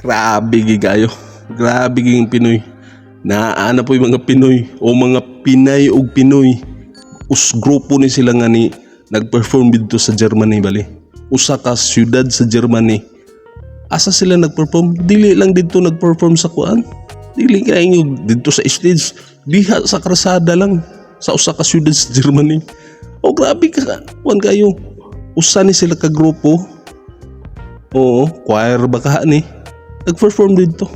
Grabe gigayo. Grabe ging Pinoy. Naa na po yung mga Pinoy o mga Pinay og Pinoy. Us grupo ni sila nga ni nag-perform dito sa Germany bali. Usa ka syudad sa Germany. Asa sila nag-perform? Dili lang dito nag-perform sa kuan. Dili kay dito sa stage. Diha sa krasada lang sa usa ka syudad sa Germany. O grabe ka kuan kayo. Usa ni sila ka grupo. Oo, choir ba ka ni? Nag-perform dito.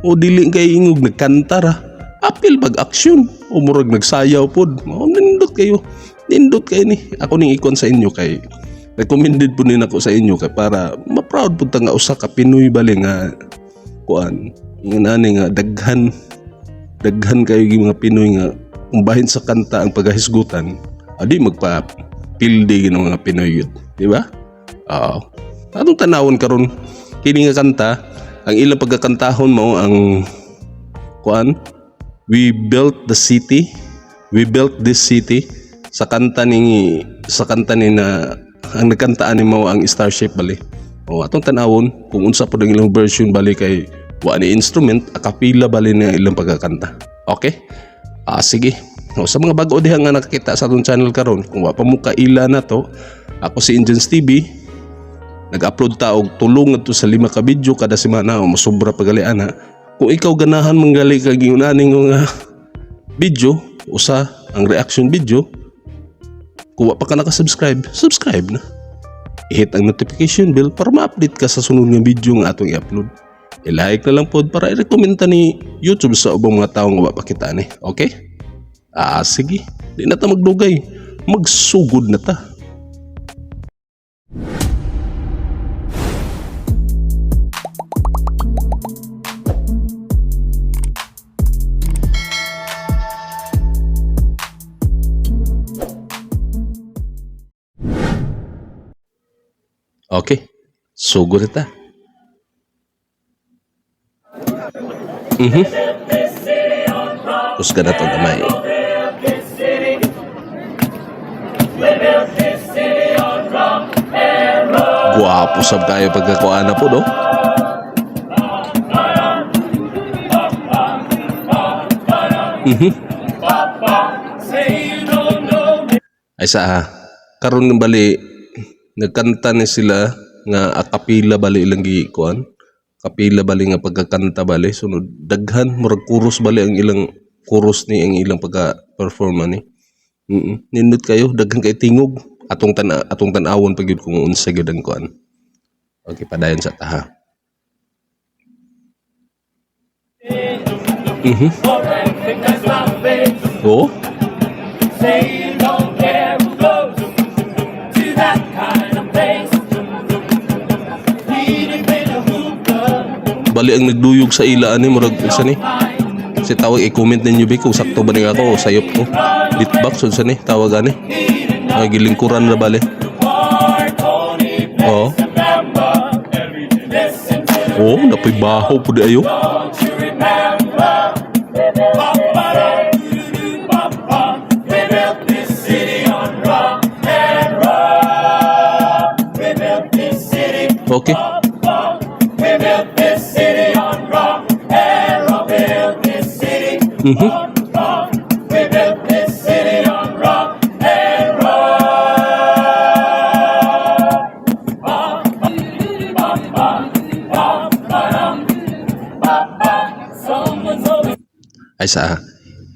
O dili kay ingog nagkanta ra. Apil pag action. O murag nagsayaw pod. O nindot kayo. Nindot kayo ni. Ako ning ikon sa inyo kay recommended po ni nako sa inyo kay para ma-proud pud ta nga usa ka Pinoy bali nga kuan nga ani nga daghan daghan kayo yung mga Pinoy nga kung bahin sa kanta ang paghahisgutan adi magpa pildi ng mga Pinoy yun, di ba? Oo. Atong tanawon karon kini nga kanta, ang ilang pagkakantahon mao ang kuan, "We Built the City", "We Built This City", sa kanta ni na ang nagkantaan ni mao ang Starship bali. O atong tanawon kung unsa pod ang ilang version bali kay wa ni instrument, akapila bali ni ang ilang pagkakanta. Okay? Ah, sige. O, sa mga bago diha nga nakakita sa atong channel karon, kung wa pa mo kaila na to, ako si Indians TV. Nag-upload ta og tulo ngadto sa lima ka video kada semana o mosobra pa gali ana. Kung ikaw ganahan manggali kag ingon nga video, usa ang reaction video, kung wa pa ka naka-subscribe, subscribe na. I-hit ang notification bell para ma-update ka sa sunod nga video nga atong i-upload. I-like na lang pod para i-recommend ta ni YouTube sa ubang mga tawo nga wa pa kita ni. Okay? Ah, sige. Di na ta magdugay. Magsugod na ta. Okay. Sugod na ta. Kusga na to gamay. Guwapo sab kayo pagkakuha na po, no? Ay sa karon ng bali nagkanta ni sila nga akapila bali ilang gikuan. Kapila bali nga pagkakanta bali sunod daghan murag chorus bali ang ilang chorus ni ang ilang pagka-perform ani. Nindot kayo, daghan kay tingog atong tan-awon pa gyud kung unsa gyud ang kuan. Okay, padayon sa taha. Oo. Say you don't care who goes to that kind of place. Heated in a hookah. Bali ang nagduyog sa ila ani murag unsa ni? Si tawag, i-comment ninyo bi kung sakto ba ni ako o sayop ko. Beatbox unsa ni tawag ani? Ay gilingkuran na bali. Marconi, Oo. Remember. Listen to the Oo, napoy baho pud ayo. Don't you remember? Ba-ba-da-doo-doo-ba-ba. We built this city on rock and roll. We built this city. Okay. We built this city on rock and roll. Built this city. We built this city on rock and roll. Ba, ba, ba, ba, ba-dum. Ba, ba. Someone's always Ay sa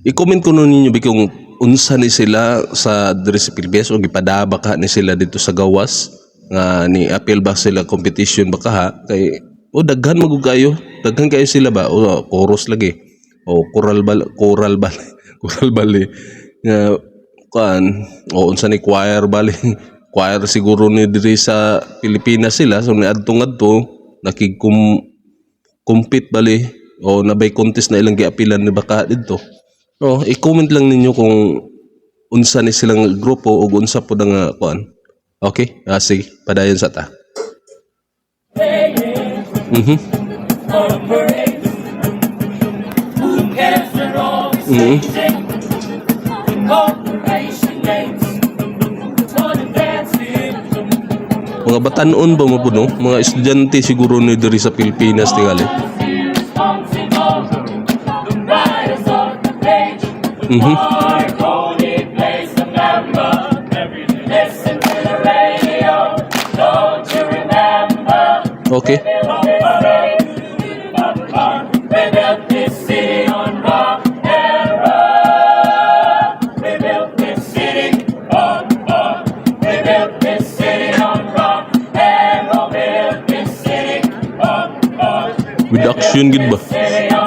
i-comment ko nun ninyo bi kung unsa ni sila sa diri sa Pilipinas o gipadaba ka ni sila dito sa gawas nga ni appeal ba sila competition ba kaha kay o daghan magud kayo, daghan kayo sila ba o chorus lagi o choral ba choral bali nga kuan o unsa ni choir bali, choir siguro ni diri sa Pilipinas sila, so niadto ngadto nakigkum compete bali o nabay contest na ilang giapilan ni baka didto. Oh, i-comment lang ninyo kung unsa ni silang grupo o unsa pod ang kuan. Okay? Ah, sige, padayon sa ta. On a parade. Who cares? They're always changing. The corporation names. Wanna dance it. Mga batanon ba mo po, no? Mga estudyante siguro ni diri sa Pilipinas tingali. Okay. We built this city on rock and roll. We built this city on. We built this city on rock and roll. Built this city on. With action gid ba?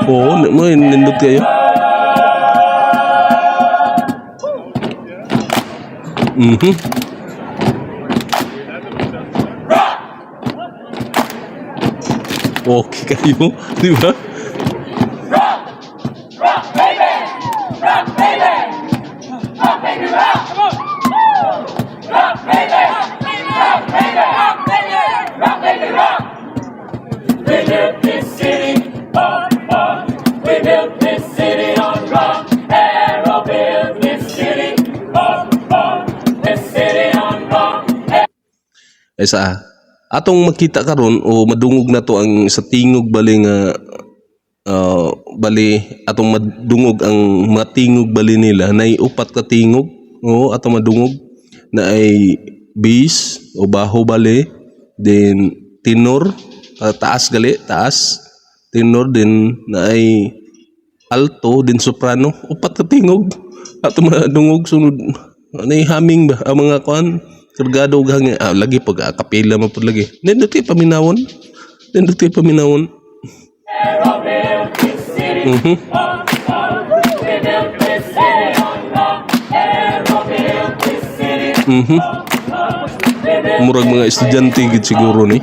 Oo, mo nindot kayo. Okay kayo, di ba? Rock, baby! Rock, baby! Rock, baby, rock! Come on! Rock, baby! Rock, baby! Rock, baby! Rock, baby, rock! We built this city on. We built this city on rock and roll. Built this city on. This city on rock. Ay sa atong makita karon o madungog na to ang sa tingog bali nga bali atong madungog ang matingog bali nila nay upat ka tingog. Oo, atong madungog na ay bass o baho bali, then tenor, taas gali, taas tenor, din na ay alto, din soprano. Upat ka tingog atong madungog. Sunod nay humming ba ang mga kuan, kargado og hangin. Ah, lagi pag akapela man pud lagi. Nindot kay paminawon, nindot kay paminawon. Roll. Built this city on. We built this city on rock and roll. Built this city on. We built Murag mga estudyante gid siguro ni.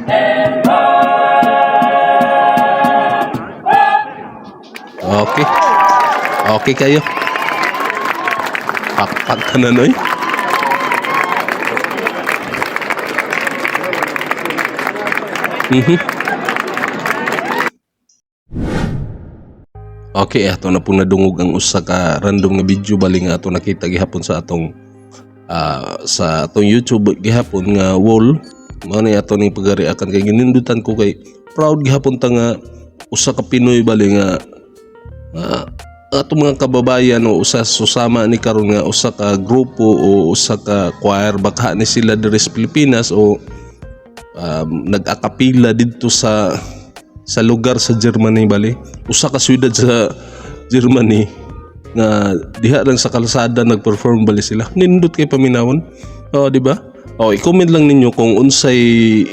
Okay. Okay kayo. Pakpak ka na, noy. Okay, ato na po nadungog ang usa ka random nga video bali nga ato nakita gihapon sa atong YouTube gihapon nga wall. Mao ni ato ning pagariakan kay ginindutan ko, kay proud gihapon ta nga usa ka Pinoy bali nga atong mga kababayan o usa susama ni karon nga usa ka grupo o usa ka choir baka ni sila diri sa Pilipinas o nag-akapila didto sa lugar sa Germany bali, usa ka syudad sa Germany nga diha lang sa kalsada nag-perform bali sila. Nindot kay paminawon, oh, di ba? Oh, i-comment lang ninyo kung unsay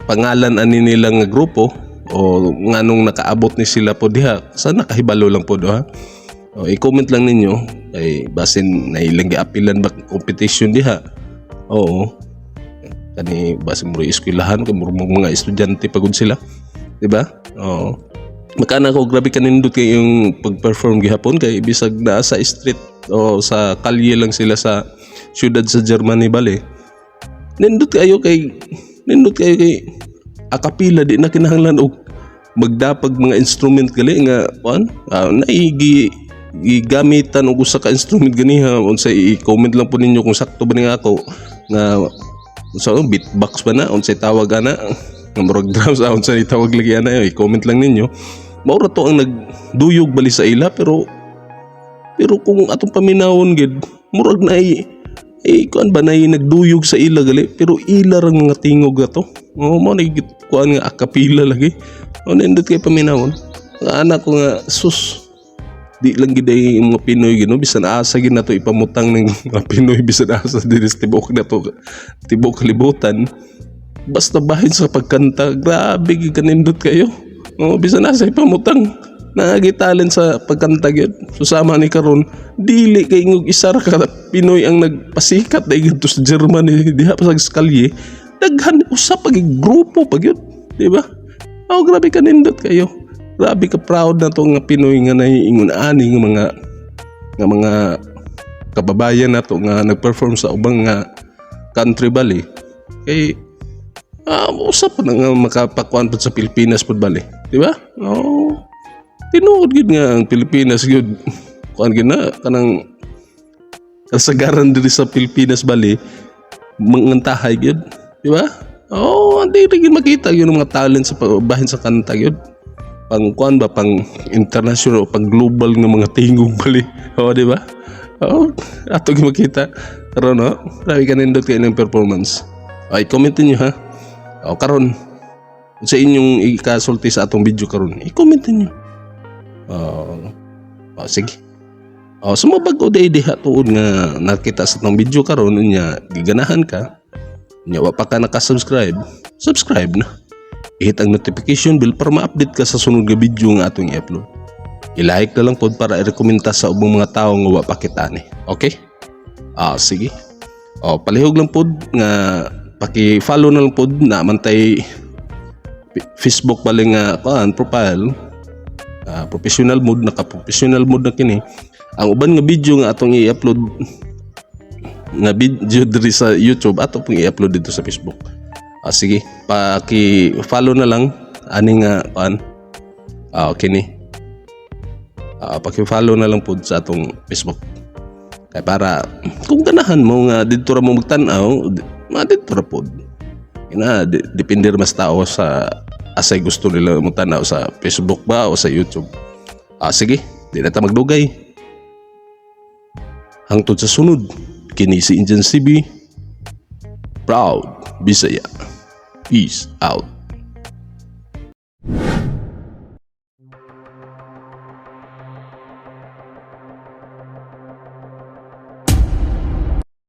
pangalan ani nila nga grupo o nganong nakaabot ni sila po diha sa nakahibalo lang po do ha. O, i-comment lang ninyo kay basin na ilang giapilan ba competition diha. Oo, kani basin mo eskwelahan kay murag mga estudyante pagod sila, di ba? Oo, makana ko grabe kanindot kay yung pag-perform gihapon kay bisag naa sa street o sa kalye lang sila sa syudad sa Germany bali, nindot kayo kay nindot kayo kay akapila, di na kinahanglan og magdapag mga instrument gali nga kuan, naigi gigamitan og usa ka instrument ganiha. Unsa, i-comment lang po ninyo kung sakto ba ni ako nga unsa, beatbox ba na, unsay tawag ana nga murag drums, unsa tawag lagi ana, i-comment lang ninyo. Mao ra to ang nagduyog bali sa ila, pero pero kung atong paminawon gid murag na ay kuan ba nay nagduyog sa ila gali, pero ila rang mga tingog ato. Oh, mo na kuan nga akapila lagi. O, nindot kay paminawon. Nga anak ko nga sus, di lang gid ay mga Pinoy gino, bisan asa gid nato ipamutang ng mga Pinoy, bisan asa diri sa tibuok nato, tibuok kalibutan, basta bahin sa pagkanta, grabe gid kanindot kayo. Oh, bisan asa ipamutang, naagi talent sa pagkanta gyud. So sama ni karon, dili kay ingog isa ra ka Pinoy ang nagpasikat dahil didto sa Germany diha pa sa kalye, daghan, usa pa gyud grupo pa gyud, di ba? Oh, grabe kanindot kayo. Grabe ka proud na to nga Pinoy nga naiingon ani nga mga kababayan nato nga nag-perform sa ubang nga country bali. Kay usa pa na nga makapakuan pud sa Pilipinas pud bali, di ba? Oo. Tinuod gid nga ang Pilipinas gyud kuan gid na kanang kasagaran diri sa Pilipinas bali mangantahay gyud, di ba? Oh, hindi rin makita yun ang mga talent sa bahin sa kanta yun. Pang kuan ba, pang international o pang global nga mga tingog bali. Oh, di ba? Oh, ato gyud makita. Karon no, grabe ka nindot kay inyong performance. Ay, comment niyo ha. O karon sa inyong ikasulti sa atong video karon, i-comment niyo. Oh, oh, sige. Oh, sumabag o day diha tuod nga nakita sa atong video karon unya giganahan ka. Unya wa pa ka naka-subscribe, subscribe na. I-hit ang notification bell para ma-update ka sa sunod nga video nga atong i-upload. I-like na lang pod para i-recommend sa ubang mga tao nga wa pa kita ni. Okay? Ah, sige. Oh, palihog lang pod nga paki-follow na lang pod na mantay Facebook bali nga kuan profile. Ah, professional mode, naka professional mode na kini. Ang uban nga video nga atong i-upload nga video diri sa YouTube, ato pong i-upload dito sa Facebook. Ah, sige, paki-follow na lang ani nga kuan. Ah, okay ni. Ah, paki-follow na lang pod sa atong Facebook. Kay para kung ganahan mo nga didto ra mo magtan-aw, ma didto ra pod. Ina depende ra mas tao sa asay gusto nila mo tanaw, sa Facebook ba o sa YouTube. Ah, sige, di na ta magdugay. Hangtod sa sunod, kini si Indian CB. Proud Bisaya. Peace out.